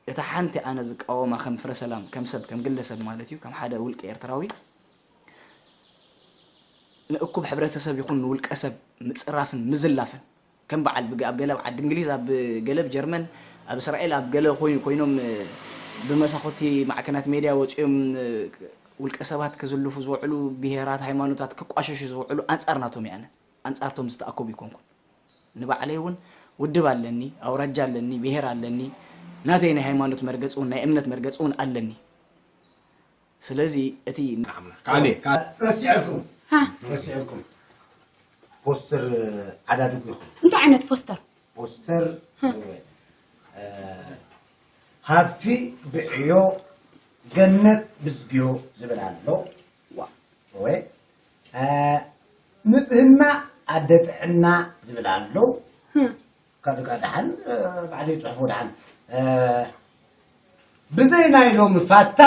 እታ ሓንቲ ኣነ ዝቃወማ ከም ፍረ ሰላም፣ ከም ሰብ፣ ከም ግለሰብ ማለት እዩ፣ ከም ሓደ ውልቀ ኤርትራዊ፣ ንእኩብ ሕብረተሰብ ይኹን ንውልቀ ሰብ ምጽራፍን ምዝላፍን፣ ከም በዓል ብገ-፣ ኣብ ገለ ኣብ ዓዲ እንግሊዝ፣ ኣብ ገለ ኣብ ጀርመን፣ ኣብ እስራኤል፣ ኣብ ገለ ኮይ-፣ ኮይኖም፣ እ፣ ብመሳኹቲ ማዕከናት ሜድያ ወጺኦም፣ እ፣ ውልቀ ሰባት ክዝልፉ ዝውዕሉ፣ ብሄራት፣ ሃይማኖታት ክቋሸሹ ዝውዕሉ ኣንጻር ናቶም እየ ኣነ። ኣንጻርቶም ዝተኣከቡ ይኮንኩን። ንባዕለይ እውን ውድብ ኣለኒ፣ ኣውራጃ ኣለኒ፣ ብሄር ኣለኒ፣ ናተይ ናይ ሃይማኖት መርገጽ እውን ናይ እምነት መርገጽ እውን ኣለኒ። ስለዚ እቲ ካሌ፣ ካ- ረሲዐልኩም ሃ ረሲዐልኩም ፖስተር ዓዳድጉ ኢኹም። እንታይ ዓይነት ፖስተር? ፖስተር እ፣ ሃብቲ ብዕዮ ገነት ብዝግዮ ዝብል ኣሎ። ዋ ወይ እ፣ ንጽህና ኣደ ጥዕና ዝብል ኣሎ። ካልእ ደሓን እ፣ ባዕለይ ጽሑፎ ደሓን እ፣ ብዘይ ናይ ሎሚ ፋታ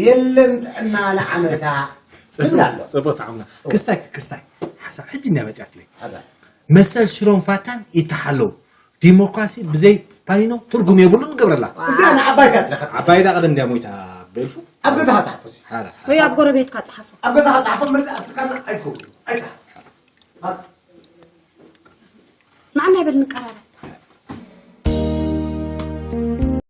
የለን ጥዕና ንዓመታ ዝብል ኣሎ። ጽቡቅ ተዓምና ክስታይ ክስታይ ሓሳብ ሕጂ እንያ መጽያትለይ ኣዛ መሰል ሽሮን ፋታን ይተሓለው ዲሞክራሲ ብዘይ ፋኒኖ ትርጉም የብሉን ንገብረላ እዚኣ ንዓባይካ ትረኸብ ዓባይዳ ቀደም እንድያ ሞይታ በልፉ ኣብ ገዛኻ ትሓፍስ እዩ። ሓራ ወይ ኣብ ጎረቤትካ ጽሓፎ። ኣብ ገዛኻ ትሓፍስ መዚ ኣብ ትካልና ኣይትከውን ኣይትሓፍ ንዓና ይበል ንቀራረብ።